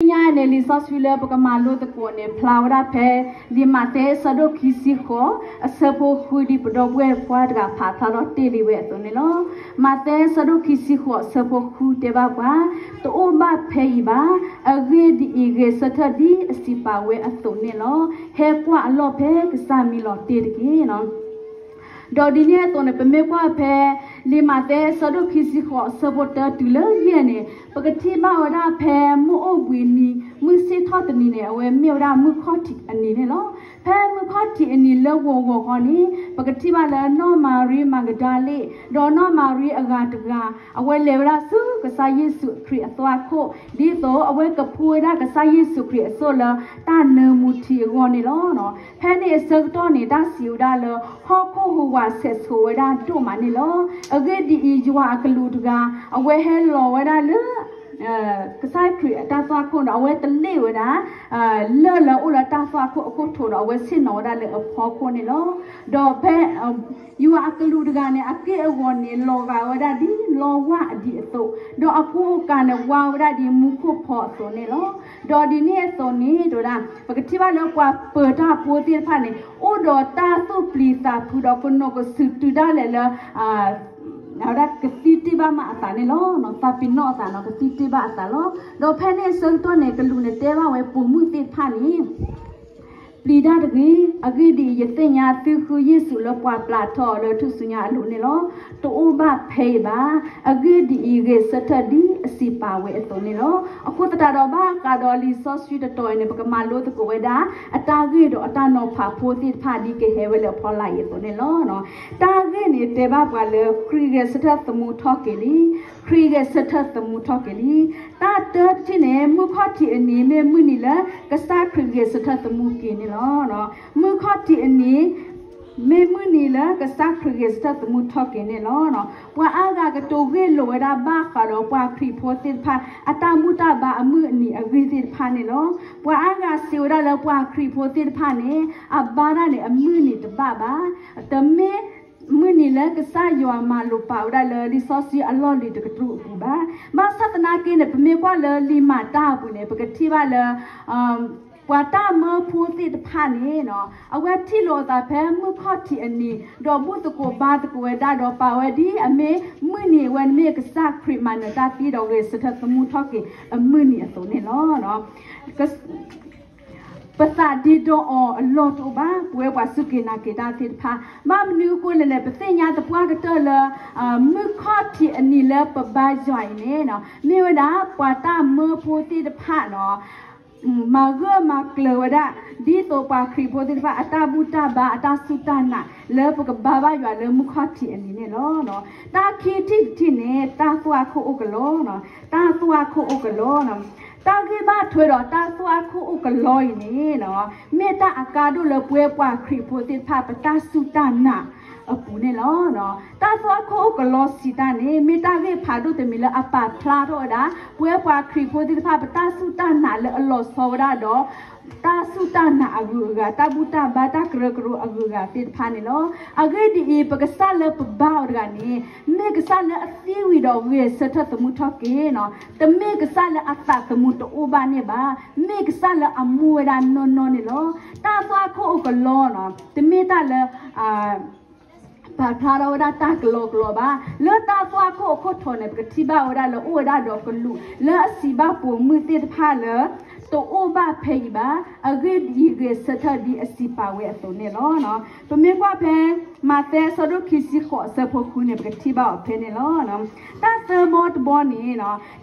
သ့ၣ်ညါန့ၣ် လံာ်စီဆှံလၢပကမၤလိသကိးန့ၣ် ဖျါဝဲဒၣ်ဖဲ လံာ်မးသဲအဆၢဒိၣ်ခံဆံဃိး အဆၢဖိဃု ဒ်ပဒီပုၢ်ဝဲၢ်ပှၤတဂၤဖးဖျါထီၣ်တ့ၢ်လံဝဲအသိးန့ၣ်လီၤ. မးသဲအဆၢဒိၣ်ခံဆံဃိး အဆၢဖိဃု တဲဘၣ်ပှၤ, တအိၣ်ဘၣ်ဖဲအံၤဘၣ်. အဂ့ၢ်ဒ်အံၤ, ဂဲၤဆၢထၢၣ်ဒ်အစံးပာ်ဝဲအသိးန့ၣ်လီၤ. ဟဲကွၢ်အလီၢ်ဖဲကစၢ်မံလီၤတ့ၢ်တက့ၢ်. ဒီးဒ်န့ၣ်အသိးန့ၣ် ပမ့ၢ်ကွၢ်ဖဲ လံာ်မးသဲအဆၢဒိၣ်ခံဆံဃိး အဆၢဖိတၢတုၤလၢယဲၢ်န့ၣ် ပကထံၣ်ဘၣ်ဝဲဒၣ်ဖဲ မုၢ်အိၣ်ဘှံးနံၤ မုၢ်ဆ့ၣ်ထီၣ်တနံၤန့ၣ် အဝဲမ့ၢ်ဝဲဒၣ်မုၢ်ခီၣ်ထံးအနံၤန့ၣ်လီၤ. ဖဲမုၢ်ခီၣ်ထံးအနံၤလၢဂီၤဂီၤဃီန့ၣ် ပကထံၣ်ဘၣ်လၢနီၢ်မၤရံမၤကဒၤလ့ၣ် ဒီးနီၢ်မၤရံအဂၤတဂၤ အဝဲလဲၤဝဲဒၣ်ဆူကစၢ်ယ့ၣ်ၡူးခရံာ်အသွၣ်ခိၣ် ဒ်သိးအဝဲကဖှူဝဲဒၣ်ကစၢ်ယ့ၣ်ၡူးခရံာ်အစိၣ်လၢတၢ်နၢမူထံအဂီၢ်န့ၣ်လီၤ. ဖဲန့ၣ်အဆၢကတီၢ်န့ၣ် တၢ်စံးဝဲဒၣ်လၢ ဟီၣ်ခိၣ်ဟူးဝးဆဲးဆိးဝဲဒၣ်ဒိၣ်မးန့ၣ်လီၤ. အဂ့ၢ်ဒ်အံၤ, ယွၤအကလူးတဂၤ အဝဲဟဲလီၤဝဲဒၣ်လၢ ကစၢ်ခရံာ်အတၢ်သွၣ်ခိၣ်ဒီး အဝဲတလ့ၣ်ဝဲဒၣ် လၢၢ်လၢအအိၣ်လၢတၢ်သွၣ်ခိၣ်အခိၣ်ထိးဒီး အဝဲဆ့ၣ်နီၤဝဲဒၣ်လၢအဖီခိၣ်န့ၣ်လီၤ. ဒီးဖဲ ယွၤအကလူးတဂၤန့ၣ် အက့ၢ်အဂီၤန့ၣ် လီၤဂာ်ဝဲဒၣ်ဒ်လီဝၢ်အဒံးအသိး, ဒီးအကူအကၤန့ၣ် ဝါဝဲဒၣ်ဒ်မူခိၣ်ဖီအသိးန့ၣ်လီၤ. ဒီးဒ်န့ၣ်အသိးန့ၣ် တဲဝဲဒၣ် ပကထံၣ်ဘၣ်လၢပှၤပၢၤတၢ်ဖိသ့ၣ်တဖၣ်န့ၣ် အိၣ်ဒီးတၢ်သူၣ်ပျံၤသးဖုးဒီးကနိးကစုာ်တုၤဒၣ်လဲာ်လၢ အဝဲဒၣ်ကသံတ့ၢ်ဘၣ်မးအသးန့ၣ်လီၤ. သးပ့ၤနီၣ်အသးနီၤ ကသံတ့ၢ်ဘၣ်အသးလီၤ. ဒီးဖဲန့ၣ်အဆၢကတီၢ်န့ၣ် ကလူးန့ၣ်တဲဘၣ်ဝဲပိာ်မုၣ်သ့ၣ်တဖၣ်န့ၣ် ပျံၤတၢ်တဂ့ၤ. အဂ့ၢ်ဒ်အံၤ, ယသ့ၣ်ညါသုဃုယ့ၣ်ၡူးလၢပှၤပျၢ်ထီၣ်အီၤလၢထူၣ်စုညါအလိၤန့ၣ်လီၤ. တအိၣ်ဘၣ်ဖဲအံၤဘၣ်. အဂ့ၢ်ဒ်အံၤ, ဂဲၤဆၢထၢၣ်ဒ်အစံးပာ်ဝဲအသိးန့ၣ်လီၤ. အဃိသတးဒီး ဘၣ်ဃးဒီးလံာ်စီဆှံတတီၤအံၤန့ၣ် ပကမၤလိသကိးဝဲဒၣ် အတၢ်ဂ့ၢ်ဒီးအတၢ်နီၤဖးဖိသ့ၣ်တဖၣ် ဒ်ကဟဲဝဲလၢအဖီလာ်အံၤအသိးန့ၣ်လီၤ. တၢ်ဂ့ၢ်န့ၣ်တဲဘၣ်ပှၤလၢ ခရံာ်ဂဲၤဆၢထၢၣ်သမူထီၣ်က့ၤလံ. ခရံာ်ဂဲၤဆၢထၢၣ်သမူထီၣ်က့ၤလံ. တၢ်တၢတထံၣ်န့ၣ် မုၢ်ခီၣ်ထံးအနံၤ မ့ၢ်မုၢ်နံၤလၢကစၢ်ခရံာ်ဂဲၤဆၢထၢၣ်သမူက့ၤန့ၣ်လီၤ. မုၢ်ခီၣ်ထံးအနံၤ မ့ၢ်မုၢ်နံၤလၢကစၢ်ခရံာ်ဂဲၤဆၢထၢၣ်သမူထီၣ်က့ၤန့ၣ်လီၤ. ပှၤအါဂၤကတိၤဂ့ၢ်လိာ်ဝဲဒၣ်ဘၣ်ဃးဒီးပှၤခရံာ်ဖိသ့ၣ်တဖၣ် အတၢ်ဘူၣ်တၢ်ဘါအမုၢ်အနံၤအဂ့ၢ်သ့ၣ်တဖၣ်န့ၣ်လီၤ. ပှၤအါဂၤစံးဝဲဒၣ်လၢပှၤခရံာ်ဖိသ့ၣ်တဖၣ်န့ၣ် အဘါတၢ်န့ၣ် အမုၢ်နံၤတဘၣ်ဘၣ်. တမ့ၢ် မုၢ်နံၤလၢကစၢ်ယွၤမၤလိာ်ပာ်ဝဲဒၣ်လၢလံာ်စီဆှံအလီၢ်လံၤတကတြူၢ်အပူၤဘၣ်. ဘၣ်ဆၣ်သနာ်က့န့ၣ် ပမ့ၢ်ကွၢ်လၢလံာ်မၤတၢ်အပူၤန့ၣ် ပကထံၣ်ဘၣ်လၢ ပှၤတၢ်မၢဖိသ့ၣ်တဖၣ်န့ၣ် အဝဲထံၣ်လိာ်အသးဖဲမုၢ်ခီၣ်ထံးအနံၤ ဒီးဘူၣ်သကိးဘါသကိးဝဲဒၣ်ဒီးပာ်ဝဲဒ်အမ့ၢ် မုၢ်နံၤအဝဲန့ၣ်မ့ၢ်ကစၢ်ခရံာ်မၤနၢၤတၢ်သံဒီးဂဲၤဆၢထၢၣ်သမူထီၣ်က့ၤအမုၢ်နံၤအသိးန့ၣ်လီၤ. ပသးဒ့ဒီအီၤအလီၢ်တအိၣ်ဘၣ်, ပဝဲပှၤစူၢ်က့ၤနာ်က့ၤတၢ်သ့ၣ်တဖၣ်. ဘၣ်မနုၤအဃိလဲၣ်န့ၣ် ပသ့ၣ်ညါသပှၢ်ကတၢၢ်လၢ မုၢ်ခီၣ်ထံးအနံၤလၢပဘါယွၤအံၤန့ၣ် မ့ၢ်ဝဲဒၣ်ပှၤတၢ်မၢဖိသ့ၣ်တဖၣ်န့ၣ် မၤဂၢၢ်မၤကျၢၤဝဲဒၣ် ဒ်သိးပှၤခရံာ်ဖိသ့ၣ်တဖၣ် အတၢ်ဘူၣ်တၢ်ဘါ အတၢ်စူၢ်တၢ်နာ် လၢပကဘါဘၣ်ယွၤလၢမုၢ်ခီၣ်ထံးအနံၤန့ၣ်လီၤ. တၢ်ခံထံၣ်တထံၣ်န့ၣ် တၢ်သွၣ်ခိၣ်အိၣ်ကလီ, တၢ်သွၣ်ခိၣ်အိၣ်ကလီ. တၢ်ဂ့ၢ်ဘၣ်ထွဲဒီးတၢ်သွၣ်ခိၣ်အိၣ်ကလီအံၤန့ၣ် မ့ၢ်တၢ်အကါဒိၣ်လၢပဝဲပှၤခရံာ်ဖိသ့ၣ်တဖၣ် ပတၢ်စူၢ်တၢ်နာ်အပူၤန့ၣ်လီၤ. တၢ်သွၣ်ခိၣ်အိၣ်ကလီစံးတၢ်န့ၣ် မ့ၢ်တၢ်ဂ့ၢ်ဖးဒိၣ်တမံၤလၢအပာ်ဖျါထီၣ်ဝဲဒၣ် ပဝဲပှၤခရံာ်ဖိသ့ၣ်တဖၣ် ပတၢ်စူၢ်တၢ်နာ်လၢအလီၤဆီဝဲဒၣ်ဒီး တၢ်စူၢ်တၢ်နာ်အဂုၤအဂၤ, တၢ်ဘူၣ်တၢ်ဘါ တၢ်ကရၢကရိအဂုၤအဂၤသ့ၣ်တဖၣ်န့ၣ်လီၤ. အဂ့ၢ်ဒ်အံၤ, ပကစၢ်လၢပဘါအီၤတဂၤန့ၣ် မ့ၢ်ကစၢ်လၢအသံဝံၤဒီးဂဲၤဆၢထၢၣ်သမူထီၣ်က့ၤ, တမ့ၢ်ကစၢ်လၢအသးသမူတအိၣ်ဘၣ်န့ၣ်ဘၣ်, မ့ၢ်ကစၢ်လၢအမူဝဲဒၣ်နီၢ်နီၢ်န့ၣ်လီၤ. တၢ်သွၣ်ခိၣ်အိၣ်ကလီ တမ့ၢ်တၢ်လၢ ပာ်ဖျါထီၣ်ဝဲဒၣ်တၢ်ကလီကလီဘၣ်. လၢတၢ်သွၣ်ခိၣ်အခိၣ်ထိးန့ၣ် ပကထံၣ်ဘၣ်ဝဲဒၣ်လၢအိၣ်ဝဲဒၣ်ဒီးကလူး လၢအစံးဘၣ်ပိာ်မုၣ်သ့ၣ်တဖၣ်လၢ တအိၣ်ဘၣ်ဖဲအံၤဘၣ်, အဂ့ၢ်ဒ်အံၤ, ဂဲၤဆၢထၢၣ်ဒ်အစံးပာ်ဝဲအသိးန့ၣ်လီၤ. ပမ့ၢ်ကွၢ်ဖဲ မးသဲအဆၢဒိၣ်ခံဆံဃိး အဆၢဖိဃုန့ၣ် ပကထံၣ်ဘၣ်အီၤဖဲန့ၣ်လီၤ. တၢ်သၢဘီတဘီန့ၣ်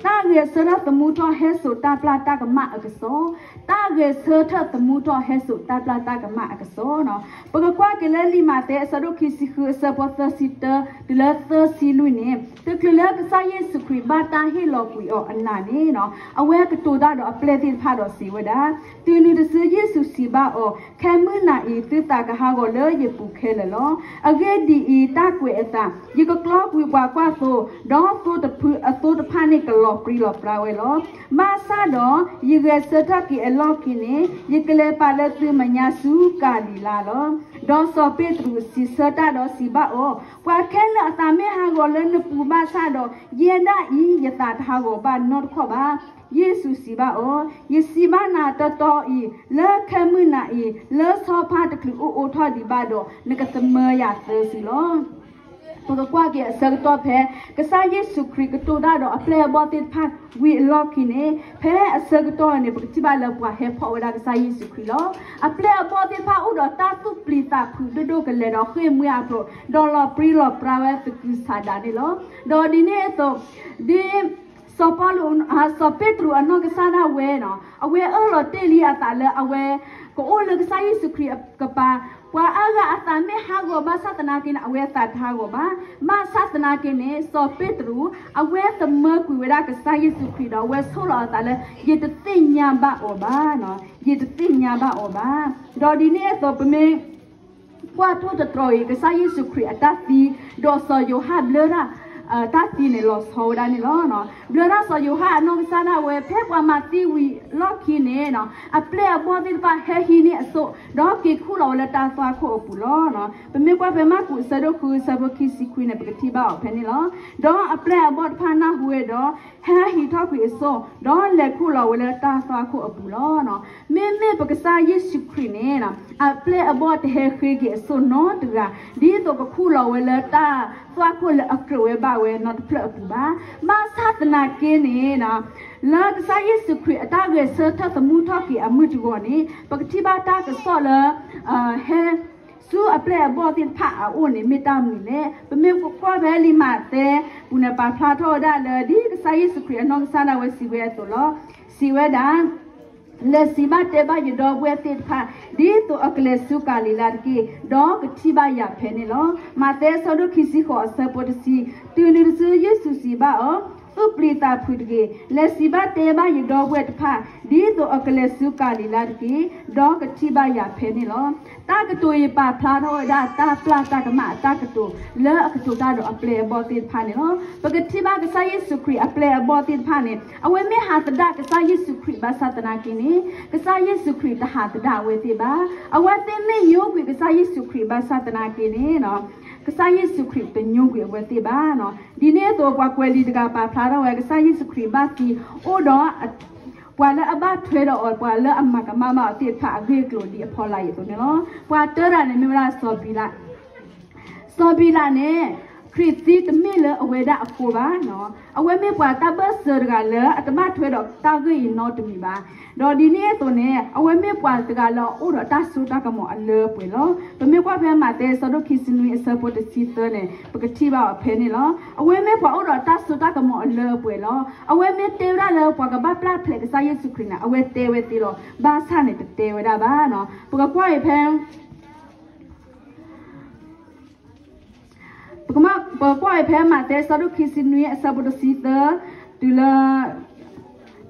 တၢ်ဂဲၤဆၢထၢၣ်သမူထီၣ်ဟဲစိာ်တၢ်ပျၢ်တၢ်ကမၣ်အကစီၣ်, တၢ်ဂဲၤဆၢထၢၣ်သမူထီၣ်ဟဲစိာ်တၢ်ပျၢ်တၢ်ကမၣ်အကစီၣ်. ပကကွၢ်က့ၤလၢလံာ်မးသဲအဆၢဒိၣ်ခံဆံဃု အဆၢဖိသၢဆံတၢ တုၤလၢသၢဆံလွံၢ်န့ၣ် တချုးလၢကစၢ်ယ့ၣ်ၡူးခရံာ်ဘၣ်တၢ်ဟ့ၣ်လီၤကွံာ်အီၤအနၤန့ၣ် အဝဲကတိၤတၢ်ဒီးအပျဲၢ်သ့ၣ်တဖၣ်ဒီးစံးဝဲဒၣ်, တုၤနုၤတစုယ့ၣ်ၡူးစံးဘၣ်အီၤ, ခဲမုၢ်နၤအံၤ သုသးကဟးဂီၤလၢယပူၤခဲလၢာ်လီၤ. အဂ့ၢ်ဒ်အံၤ, တၢ်ကွဲးအသး, ယကကျီကွံာ်ပှၤကွၢ်သိ, ဒီးသိတဖုအသိတဖၣ်န့ၣ်ကလီၤပြံလီၤပြါဝဲလီၤ. ဘၣ်ဆၣ်ဒီး ယဂဲၤဆၢထၢၣ်က့ၤအလီၢ်ခံန့ၣ် ယကလဲၤပာ်လၢသုမဲာ်ညါဆူကၤလံၤလါလီၤ. ဒီးစီၤပ့းတရူးစံးဆၢတၢ်ဒီးစံးဘၣ်အီၤ, ပှၤခဲလၢာ်အသးမ့ၢ်ဟးဂီၤလၢနပူၤဘၣ်ဆၣ်ဒီး, ယဲဒၣ်အံၤ ယသးတဟးဂီၤဘၣ်နီတခီၣ်ဘၣ်. ယ့ၣ်ၡူးစံးဘၣ်အီၤ, ယစံးဘၣ်နၤတီတီအံၤ, လၢခဲမုၢ်နၤအံၤ, လၢဆီဖါတချုးအိၣ်အိၣ်ထီၣ်ဒံးဘၣ်ဒီး, နကသမၢယၤသၢစုလီၤ. ပကကွၢ်က့ၤအဆၢကတီၢ်ဖဲ ကစၢ်ယ့ၣ်ၡူးခရံာ်ကတိၤတၢ်ဒီးအပျဲၢ်အဘီၣ်သ့ၣ်တဖၣ်ဝံၤအလီၢ်ခံန့ၣ်, ဖဲအဆၢကတီၢ်န့ၣ် ပကထံၣ်ဘၣ်လၢပှၤဟဲဖီၣ်ဝဲဒၣ်ကစၢ်ယ့ၣ်ၡူးခရံာ်လီၤ. အပျဲၢ်အဘီၣ်သ့ၣ်တဖၣ်အိၣ်ဒီးတၢ်သူၣ်ပျံၤသးဖုးဒိၣ်ဒိၣ်ကလဲာ်ဒီးဃ့ၢ်မှံဟးဖျိး, ဒီးလီၤပြံလီၤပြါဝဲသကုၤဆးဒးန့ၣ်လီၤ. ဒီးဒ်န့ၣ်အသိး, ဒ် စီၤပီလူး, စီၤပ့းတရူးအနီၢ်ကစၢ်ဒၣ်ဝဲနီၤ, အဝဲအၢၣ်လီၤတ့ၢ်လံအသးလၢအဝဲ ကအိၣ်လၢကစၢ်ယ့ၣ်ၡူးခရံာ်အကပၤ, ပှၤအါဂၤအသးမ့ၢ်ဟးဂီၤဘၣ်ဆၣ်သနာ်က့န့ၣ် အဝဲအသးတဟးဂီၤဘၣ်. ဘၣ်ဆၣ်သနာ်က့န့ၣ် စီၤပ့းတရူး အဝဲသမၢကွံာ်ဝဲဒၣ်ကစၢ်ယ့ၣ်ၡူးခရံာ်ဒီးအဝဲဆိၣ်လီၤအသးလၢ ယတသ့ၣ်ညါဘၣ်အီၤဘၣ်, ယတသ့ၣ်ညါဘၣ်အီၤဘၣ်. ဒီးဒ်န့ၣ်အသိးပမ့ၢ် ကွၢ်ထိၣ်သတြီၤအံၤ ကစၢ်ယ့ၣ်ၡူးခရံာ်အတၢ်သံ, ဒီးစီၤယိၤဟၣ်ဘျၢတၢ်, တၢ်သံန့ၣ်လီၤဆီဝဲဒၣ်န့ၣ်လီၤ. ဘျၢတၢ်စီၤယိၤဟၣ်အနီၢ်ကစၢ်ဒၣ်ဝဲ ဖဲပှၤမၤသံဝံၤလီၢ်ခံန့ၣ်, အပျဲၢ်အဘီၣ်သ့ၣ်တဖၣ်ဟဲဟံးန့ၢ်အစိၣ်, ဒီးက့ၤခူၣ်လီၤဝဲလၢတၢ်သွၣ်ခိၣ်အပူၤလီၤ. ပမ့ၢ်ကွၢ်ဖဲမၢ်ကူးအဆၢဒိၣ်ဃု အဆၢဖိခံဆံခွံန့ၣ် ပကထံၣ်ဘၣ်အီၤဖဲန့ၣ်လီၤ. ဒီးအပျဲၢ်အဘီၣ်တဖၣ်နၢ်ဟူဝဲဒီး ဟဲဟံးထီၣ်ကွံာ်အစိၣ်, ဒီးလဲၤခူၣ်လီၤဝဲလၢတၢ်သွၣ်ခိၣ်အပူၤလီၤ. မ့မ့ၢ်ပကစၢ်ယ့ၣ်ၡူးခရံာ်န့ၣ်, အပျဲၢ်အဘီၣ်တဟဲဃ့က့ၤအစိၣ်နီတဂၤ, ဒ်သိးကခူၣ်လီၤဝဲလၢတၢ်သွၣ်ခိၣ်လၢအကြၢးဝဲဘၣ်ဝဲနီတဖျၢၣ်အပူၤဘၣ်. ဘၣ်ဆၣ်သနာ်က့န့ၣ်, လၢကစၢ်ယ့ၣ်ၡူးခရံာ်အတၢ်ဂဲၤဆၢထၢၣ်သမူထီၣ်က့ၤအမုၢ်တဂီၤန့ၣ်, ပကထံၣ်ဘၣ်တၢ်ကစီၣ်လၢ ဟဲ ဆူအပျဲၢ်အဘီၣ်သ့ၣ်တဖၣ်အအိၣ်န့ၣ် မ့ၢ်တၢ်မနုၤလဲၣ်. ပမ့ၢ်ကွၢ်ဖဲလံာ်မးသဲပူၤန့ၣ် ပာ်ဖျါထီၣ်ဝဲဒၣ်လၢ ဒ်ကစၢ်ယ့ၣ်ၡူးခရံာ်အနီၢ်ကစၢ်ဒၣ်ဝဲစံးဝဲအသိးလီၤ. စံးဝဲဒၣ်, လဲၤစံးဘၣ်တဲဘၣ်ယဒီပုၢ်ဝဲၢ်သ့ၣ်တဖၣ်, ဒ်သိးအကလဲၤဆူကၤလံၤလါတက့ၢ်, ဒီးကထံၣ်ဘၣ်ယၤဖဲန့ၣ်လီၤ. မးသဲအဆၢဒိၣ်ခံဆံဃိးအဆၢဖိတဆံ, တုၤနုၤတစုယ့ၣ်ၡူးစံးဘၣ်အီၤ, သူၣ်ပျံၤသးဖုးတဂ့ၤ, လဲၤစံးဘၣ်တဲဘၣ်ယဒီပုၢ်ဝဲၢ်တဖၣ်, ဒ်သိးအကလဲၤဆူကၤလံၤလါတက့ၢ်, ဒီးကထံၣ်ဘၣ်ယၤဖဲန့ၣ်လီၤ. တၢ်ကတိၤအံၤပာ်ဖျါထီၣ်ဝဲဒၣ်တၢ်ပျၢ်တၢ်ကမၣ်အတၢ်ကတိၤ လၢအကတိၤတၢ်ဒီးအပျဲၢ်အဘီၣ်သ့ၣ်တဖၣ်န့ၣ်လီၤ. ပကထံၣ်ဘၣ်ကစၢ်ယ့ၣ်ၡူးခရံာ်အပျဲၢ်အဘီၣ်သ့ၣ်တဖၣ်န့ၣ် အဝဲမ့ၢ်ဟးသဒၣ်ကစၢ်ယ့ၣ်ၡူးခရံာ်ဘၣ်ဆၣ်သနာ်က့န့ၣ်, ကစၢ်ယ့ၣ်ၡူးခရံာ်တဟးသဒၣ်အဝဲသ့ၣ်ဘၣ်. အဝဲသ့ၣ်မ့ၢ်ညိကွံာ်ကစၢ်ယ့ၣ်ၡူးခရံာ်ဘၣ်ဆၣ်သနာ်က့န့ၣ်, ကစၢ်ယ့ၣ်ၡူးခရံာ်တညိကွံာ်အဝဲသ့ၣ်ဘၣ်. ဒ်န့ၣ်အသိးပှၤကွဲးလံာ်တဂၤပာ်ဖျါထီၣ်ဝဲ ကစၢ်ယ့ၣ်ၡူးခရံာ်ဘၣ်သံ, အိၣ်ဒီး ပှၤလၢအဘၣ်ထွဲဒီးအီၤ ပှၤလၢအမၤကမၣ်ဘၣ်အီၤသ့ၣ်တဖၣ်အဂ့ၢ်အကျိၤဒ်အဖီလာ်အံၤအသိးန့ၣ်လီၤ. ပှၤတၢတဂၤန့ၣ်မ့ၢ်ဝဲဒၣ်စီၤဘံလး စီၤဘံလးန့ၣ် ခရံာ်သံတမ့ၢ်လၢအဝဲဒၣ်အဃိဘၣ်. အဝဲမ့ၢ်ပှၤတၢ်ဘၢၣ်စၢၤတဂၤလၢအတဘၣ်ထွဲဒီးတၢ်ဂ့ၢ်အံၤနီတမံၤဘၣ်. ဒီးဒ်န့ၣ်အသိးန့ၣ် အဝဲမ့ၢ်ပှၤတဂၤလၢအအိၣ်ဒီးတၢ်စိတၢ်ကမီၤအလၢအပှဲၤလီၤ. ပမ့ၢ်ကွၢ်ဖဲမးသဲအဆၢဒိၣ်ခံဆံနွံအဆၢဖိတဆံသၢန့ၣ် ပကထံၣ်ဘၣ်အီၤဖဲန့ၣ်လီၤ. အဝဲမ့ၢ်ပှၤအိၣ်ဒီးတၢ်စိတၢ်ကမီၤအလၢအပှဲၤလီၤ. အဝဲမ့ၢ်တဲဝဲဒၣ်လၢပှၤကဘၣ်ပျၢ်ဖျဲးကစၢ်ယ့ၣ်ၡူးခရံာ်န့ၣ် အဝဲတဲဝဲသ့လီၤ. ဘၣ်ဆၣ်န့ၣ်တတဲဝဲဒၣ်ဘၣ်. ပကကွၢ်အံၤဖဲ ပကကွၢ်အံၤဖဲမးသဲအဆၢဒိၣ်ခံဆံနွံအဆၢဖိတဆံသၢ တုၤလၢ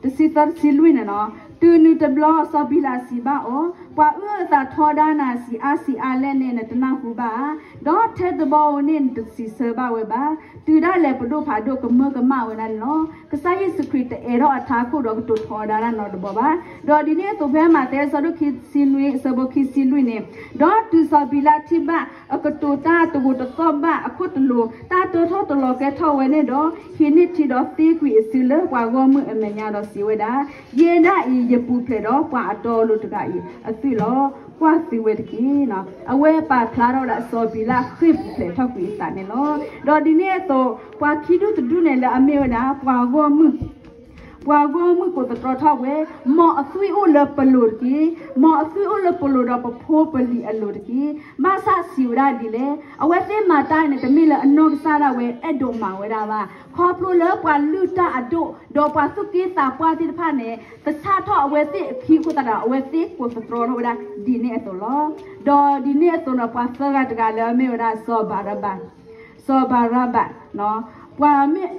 တဆံသၢတဆံလွံၢ်န့ၣ်လီၤ. တုၤနုၤတဘျီစီၤဘံလးစံးဘၣ်အီၤ, ပှၤအုၣ်အသးထီဒါနၤဆံးအါဆံးအါလဲၣ်န့ၣ် နတနၢ်ဟူဘၣ်ဧါ. ဒီးထဲတဘီဧိၤန့ၣ် နတစံးဆၢဘၣ်ဝဲဘၣ်. တုၤဒၣ်လဲာ်ပဒိၣ်ဖးဒိၣ်ကမၢကမၣ်ဝဲဒၣ်န့ၣ်လီၤ. ကစၢ်ယ့ၣ်ၡူးခရံာ်တအဲၣ်ဒိးအထးခိၣ်ဒီးကတိၤထီဒါတၢ်နီတဘီဘၣ်. ဒီးဒ်န့ၣ်အသိးဖဲမးသဲအဆၢဒိၣ်ခံဆံနွံအဆၢဖိခံဆံလွံၢ်န့ၣ်, ဒီးတုၤစီၤဘံလးထံၣ်ဘၣ်အကတိၤတၢ်တဂိာ်တသီၣ်ဘၣ်အခိၣ်တလိာ် တၢ်တၢထီၣ်တလီၤကဲထီၣ်ဝဲန့ၣ်ဒီး ဟံးန့ၢ်ထံဒီးသ့ကွံာ်အစုလၢပှၤဂီၢ်မုၢ်အမဲာ်ညါဒီးစံးဝဲဒၣ်, ယဲဒၣ်အံၤယပူၤဖျဲးဒီးပှၤအတီအလိၤတဂၤအံၤအသွံၣ်လီၤ. ကွၢ်သုဝဲတက့ၢ်. အဝဲပာ်ဖျါထီၣ်ဝဲဒၣ်စီၤဘံလးဃ့ၢ်ပူၤဖျဲးထီၣ်ကွံာ်အသးန့ၣ်လီၤ. ဒီးဒ်န့ၣ်အသိး ပှၤခံဒူၣ်တဒူၣ်န့ၣ်လၢအမ့ၢ်ဝဲဒၣ် ပှၤဂီၢ်မုၢ် ပှၤဂီၢ်မုၢ်ကိးသတြီထီၣ်ဝဲ, မ်အသွံၣ်အိၣ်လၢပလိၤတက့ၢ်. မ်အသွံၣ်အိၣ်လၢပလိၤဒီးပဖိပလံၤအလိၤတက့ၢ်. ဘၣ်ဆၣ်စံးဝဲဒၣ်ဒ်လဲၣ်, အဝဲသ့ၣ်မၤတၢ်န့ၣ် တမ့ၢ်လၢအနီၢ်ကစၢ်ဒၣ်ဝဲအဲၣ်ဒိးမၤဝဲဒၣ်ဘၣ်. ခီဖျိလၢပှၤလုၢ်တၢ်အဒိၣ် ဒီးပှၤသူၣ်က့သးပှၢ်သ့ၣ်တဖၣ်န့ၣ် သဆၣ်ထီၣ်အဝဲသ့ၣ်အခံအဃိသတးဒီး အဝဲသ့ၣ်ကိးသတြီထီၣ်ဝဲဒၣ်ဒ်န့ၣ်အသိးလီၤ. ဒီးဒ်န့ၣ်အသိးန့ၣ် ပှၤသၢဂၤတဂၤလၢအမ့ၢ်ဝဲဒၣ်စီၤဘၤရဘၤ စီၤဘၤရဘၤ,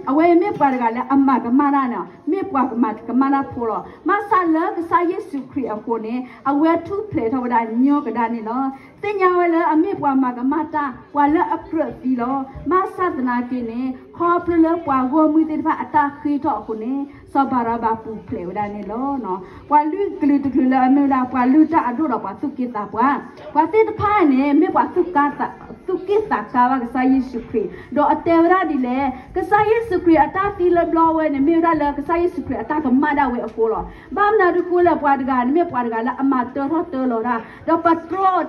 အဝဲမ့ၢ်ပှၤတဂၤလၢအမၤကမၣ်တၢ်န့ၣ် မ့ၢ်ပှၤကမၤကမၣ်တၢ်ဖိလီၤ. ဘၣ်ဆၣ်လၢကစၢ်ယ့ၣ်ၡူးခရံာ်အဃိန့ၣ် အဝဲထူၣ်ဖျဲးထီၣ်ဝဲဒၣ်ညီကဒါန့ၣ်လီၤ. သ့ၣ်ညါဝဲလၢအမ့ၢ်ပှၤမၤကမၣ်တၢ်, ပှၤလၢအကြၢးသံလီၤ. ဘၣ်ဆၣ်သနာ်က့န့ၣ် ခီဖျိလၢပှၤဂီၢ်မုၢ်သ့ၣ်တဖၣ်အတၢ်ဃ့ထီၣ်အဃိန့ၣ် စီၤဘၤရၤဘၤပူၤဖျဲးဝဲဒၣ်န့ၣ်လီၤ. ပှၤလုၢ်ကလုာ်တကလုာ်လၢအမ့ၢ်ဝဲဒၣ် ပှၤလုၢ်တၢ်အဒိၣ်ဒီးပှၤသူၣ်က့သးပှၢ်, ပှၤသ့ၣ်တဖၣ်န့ၣ် မ့ၢ်ပှၤသူၣ်က့သးကါဘၣ်ကစၢ်ယ့ၣ်ၡူးခရံာ်, ဒီးအတဲဝဲဒၣ်ဒ်လဲၣ်, ကစၢ်ယ့ၣ်ၡူးခရံာ်အတၢ်သံလၢဘျီဝဲန့ၣ် မ့ၢ်ဝဲဒၣ်လၢကစၢ်ယ့ၣ်ၡူးခရံာ်အတၢ်ကမၣ်ဒၣ်ဝဲအဃိလီၤ. ဘၣ်မနုၤအဃိလဲၣ်, ပှၤတဂၤန့ၣ်မ့ၢ်ပှၤတဂၤလၢအမၤတၢထီၣ်တၢလီၤတၢ်, ဒီးပတြီ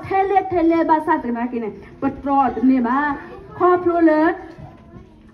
ထဲလဲၣ်ထဲလဲၣ်ဘၣ်ဆၣ်သနာ်က့န့ၣ် ပတြီတန့ၢ်ဘၣ်. ခီဖျိလၢ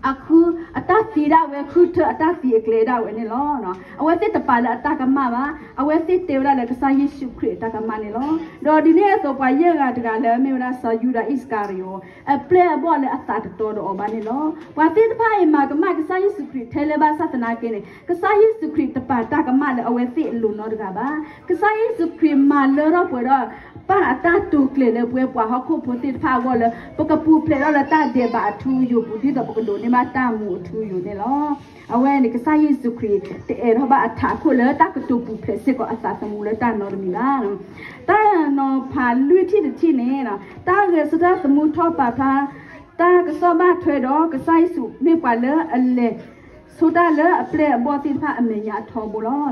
အဃုအတၢ်သံဒၣ်ဝဲ, ဃုထၢအတၢ်သံအကျဲဒၣ်ဝဲန့ၣ်လီၤ. အဝဲသ့ၣ်တပာ်လၢအတၢ်ကမၣ်ဘၣ်, အဝဲသ့ၣ်တဲဝဲဒၣ်လၢကစၢ်ယ့ၣ်ၡူးခရံာ်အတၢ်ကမၣ်န့ၣ်လီၤ. ဒီးဒ်န့ၣ်အသိးပှၤယဲၢ်ဂၤတဂၤလၢအမ့ၢ်ဝဲဒၣ်စီၤယူဒၤအံၣ်စကၤရံၤဧိၤ အပျဲၢ်အဘီၣ်လၢအသးတတီဒီးအီၤဘၣ်န့ၣ်လီၤ. ပှၤသ့ၣ်တဖၣ်အံၤမၤကမၣ်ကစၢ်ယ့ၣ်ၡူးခရံာ်ထဲလဲၣ်ဘၣ်ဆၣ်သနာ်က့န့ၣ် ကစၢ်ယ့ၣ်ၡူးခရံာ်တပာ်တၢ်ကမၣ်လၢအဝဲသ့ၣ်အလိၤနီတဂၤဘၣ်. ကစၢ်ယ့ၣ်ၡူးခရံာ်မၤလၢထီၣ်ပှဲၤဒီး ပာ်အတၢ်တိာ်ကျဲၤလၢပဝဲပှၤဟီၣ်ခိၣ်ဖိသ့ၣ်တဖၣ်အဂီၢ်လၢ ပကပူၤဖျဲးထီၣ်လၢတၢ်ဒဲးဘးအထူအယိာ်ပူၤ ဒ်သိးပကဒိးန့ၢ်ဘၣ်တၢ်မူအထူအယိာ်န့ၣ်လီၤ. အဝဲန့ၣ် ကစၢ်ယ့ၣ်ၡူးခရံာ်တအဲၣ်ထီၣ်ဘၣ်အထးခိၣ်လၢတၢ်ကတိၤပူၤဖျဲးစ့ၢ်ကီးအသးသမူလၢတၢ်နီတမံၤဘၣ်. တၢ်နီၤဖးလွံၢ်ထံၣ်တထံၣ်န့ၣ် တၢ်ဂဲၤဆၢထၢၣ်သမူထီၣ်ပာ်ဖျါ တၢ်ကစီၣ်ဘၣ်ထွဲဒီး ကစၢ်ယ့ၣ်ၡူးမ့ၢ်ပှၤလၢအလဲၤဆိတၢ်လၢအပျဲၢ်အဘီၣ်သ့ၣ်တဖၣ်အမဲာ်ညါအထီဘိလီၤ.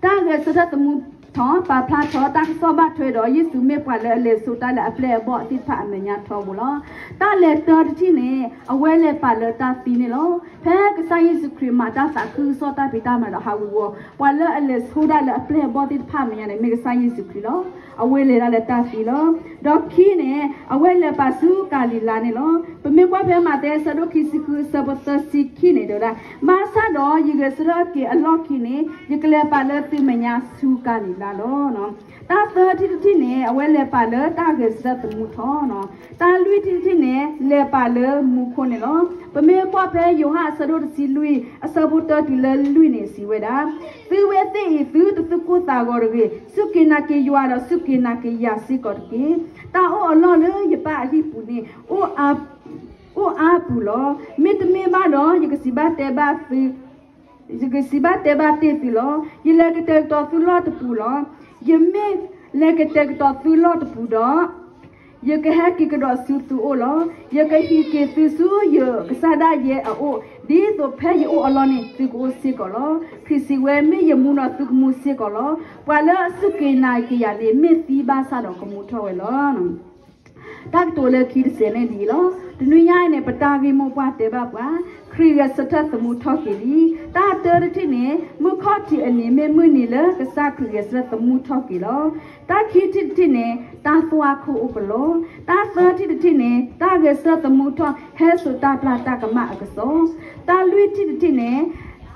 တၢ်ဂဲၤဆၢထၢၣ်သမူထီၣ်ပာ်ဖျါထီၣ် တၢ်ကစီၣ်ဘၣ်ထွဲဒီး ယ့ၣ်ၡူးမ့ၢ်ပှၤလၢအလဲၤဆိတၢ်လၢအပျဲၢ်အဘီၣ်သ့ၣ်တဖၣ်အမဲာ်ညါထီဘိလီၤ. တၢ်လဲၤတၢတထံၣ်န့ၣ် အဝဲလဲၤပာ်လၢတၢ်သံန့ၣ်လီၤ. ဖဲကစၢ်ယ့ၣ်ၡူးခရံာ်မၤတၢ်သးခုကစီၣ်တၢ်ဖံးတၢ်မၤဒီးဟးဂူာ်ဝီၤ ပှၤလၢအလဲၤဆိဒၣ်လၢအပျဲၢ်အဘီၣ်သ့ၣ်တဖၣ်အမဲာ်ညါန့ၣ် မ့ၢ်ကစၢ်ယ့ၣ်ၡူးခရံာ်လီၤ. အဝဲလဲၤဒၣ်လၢတၢ်သံလီၤ. ဒီးခံန့ၣ် အဝဲလဲၤပာ်ဆူကၤလံၤလါန့ၣ်လီၤ. ပမ့ၢ်ကွၢ်ဖဲမးသဲအဆၢဒိၣ်ခံဆံဃုအဆၢဖိသၢဆံခံန့ၣ် တဲဝဲဒၣ်, ဘၣ်ဆၣ်ဒီးယဂဲၤဆၢထၢၣ်က့ၤအလီၢ်ခံန့ၣ် ယကလဲၤပာ်လၢသုမဲာ်ညါဆူကၤလံၤလါလီၤ. တၢ်သၢထံၣ်တထံၣ်န့ၣ် အဝဲလဲၤပာ်လၢတၢ်ဂဲၤဆၢထၢၣ်သမူထီၣ်, တၢ်လွံၢ်ထံၣ်တထံၣ်န့ၣ် လဲၤပာ်လၢမူခိၣ်န့ၣ်လီၤ. ပမ့ၢ်ကွၢ်ဖဲယိၤဟၣ်အဆၢဒိၣ်တဆံလွံၢ် အဆၢဖိတၢတုၤလၢလွံၢ်န့ၣ် စံးဝဲဒၣ်, သုဝဲသ့ၣ်အံၤ သုတသူၣ်ကိၢ်သးဂီၤတဂ့ၤ, စူၢ်က့ၤနာ်က့ၤယွၤဒီးစူၢ်က့ၤနာ်က့ၤယၤစ့ၢ်ကီးတက့ၢ်. တၢ်အိၣ်အလီၢ်လၢယပၢ်အဟံၣ်ပူၤန့ၣ် အိၣ်အါပူၤလီၤ. မ့တမ့ၢ်ဘၣ်ဒီး ယကစံးဘၣ်တဲဘၣ်သု, ယကစံးဘၣ်တဲဘၣ်တ့ၢ်သုလီၤ. ယလဲၤကတဲာ်ကတီၤသုလီၢ်တပူၤလီၤ. ယမ့ၢ်လဲၤကတဲာ်ကတီၤသုလီၢ်တပူၤဒီး ယကဟဲက့ၤကဒီးဆူသုအိၣ်လီၤ. ယကဟံးက့ၤသုဆူယကစၢ်ဒၣ်ယဲအအိၣ်, ဒ်သိးဖဲယအိၣ်အလီၢ်န့ၣ် သုကအိၣ်စ့ၢ်ကီးလီၤ. ခရံာ်စံးဝဲ, မ့ၢ်ယမူဒီးသုကမူစ့ၢ်ကီးလီၤ. ပှၤလၢအစူၢ်က့ၤနာ်က့ၤယၤန့ၣ် မ့ၢ်သံဘၣ်ဆၣ်ဒီးကမူထီၣ်ဝဲလီၤ. တၢ်ကတိၤလၢခံတစဲးန့ၣ်ဒ်အံၤလီၤ. တနွံညါအံၤန့ၣ် ပတၢ်ဂ့ၢ်မိၢ်ပှၢ်တဲဘၣ်ပှၤ, ခရံာ်ဂဲၤဆၢထၢၣ်သမူထီၣ်က့ၤလံ. တၢ်တၢတထံၣ်န့ၣ် မုၢ်ခီၣ်ထံးအနံၤမ့ၢ်မုၢ်နံၤလၢကစၢ်ခရံာ်ဂဲၤဆၢထၢၣ်သမူထီၣ်က့ၤလီၤ. တၢ်ခံထံၣ်တထံၣ်န့ၣ် တၢ်သွၣ်ခိၣ်အိၣ်ကလီ, တၢ်သၢထံၣ်တထံၣ်န့ၣ် တၢ်ဂဲၤဆၢထၢၣ်သမူထီၣ်ဟဲစိာ်တၢ်ပျၢ်တၢ်ကမၣ်အကစီၣ်, တၢ်လွံၢ်ထံၣ်တထံၣ်န့ၣ်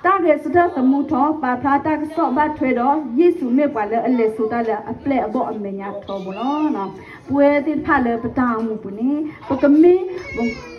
တၢ်ဂဲၤဆၢထၢၣ်သမူထီၣ် ပာ်ဖျါတၢ်ကစီၣ်ဘၣ်ထွဲဒီး ယ့ၣ်ၡူးမ့ၢ်ပှၤလၢအလဲၤစိာ်တၢ်လၢအပျဲၢ်အဘီၣ်အမဲာ်ညါထီဘိလီၤ. ပဝဲသ့ၣ်တဖၣ်လၢပတၢ်အိၣ်မူပူၤန့ၣ် ပကမ့ၢ်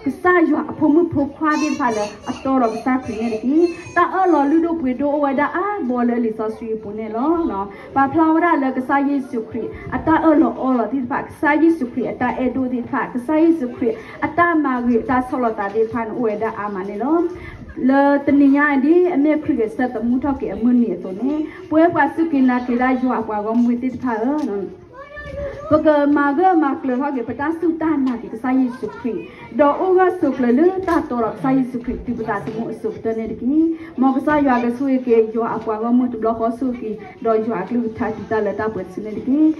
ကစၢ်ယွၤအဖိမုၣ်ဖိခွါသ့ၣ်တဖၣ်လၢအတီဒီးကစၢ်ခရံာ်န့ၣ်တက့ၢ်. တၢ်အၢၣ်လီၤလုၢ်ဒိၣ်ပှ့ၤဒိၣ်အိၣ်ဝဲဒၣ်အါဘီလၢလံာ်စီဆှံအပူၤန့ၣ်လီၤ. ပာ်ဖျါဝဲဒၣ်လၢကစၢ်ယ့ၣ်ၡူးခရံာ် အတၢ်အၢၣ်လီၤအီလီၤသ့ၣ်တဖၣ်, ကစၢ်ယ့ၣ်ၡူးခရံာ်အတၢ်အဲၣ်ဒိၣ်သ့ၣ်တဖၣ်, ကစၢ်ယ့ၣ်ၡူးခရံာ်အတၢ်မၤဂ့ၤအတၢ်ဆီၣ်လီၤသးသ့ၣ်တဖၣ်န့ၣ် အိၣ်ဝဲဒၣ်အါမးန့ၣ်လီၤ. လၢတနံၤညါအံၤ ဒ်အမ့ၢ်ခရံာ်ဂဲၤဆၢထၢၣ်သမူထီၣ်က့ၤအမုၢ်နံၤအသိးန့ၣ်, ပဝဲပှၤစူၢ်က့ၤနာ်က့ၤတၢ်ယွၤအပှၤဂီၢ်မုၢ်သ့ၣ်တဖၣ်ဧၢ, ပကမၤဂၢၢ်မၤကျၢၤထီၣ်က့ၤ ပတၢ်စူၢ်တၢ်နာ်က့ၤကစၢ်ယ့ၣ်ၡူးခရံာ်, ဒီးအိၣ်ဂၢၢ်ဆိးကျၢၤလၢတၢ်တီဒီးကစၢ်ယ့ၣ်ၡူးခရံာ် တုၤပသးသမူအစိၤကတၢၢ်န့ၣ်တက့ၢ်. မ်ကစၢ်ယွၤကဆိၣ်ဂ့ၤက့ၤ ယွၤအပှၤဂီၢ်မုၢ်တဘျီဃီဆိၣ်ဂ့ၤက့ၤ ဒီးယွၤအကလုၢ်ကထါတုၤတၢ်လၢတၢ်ပှဲၤတစုန့ၣ်တက့ၢ်.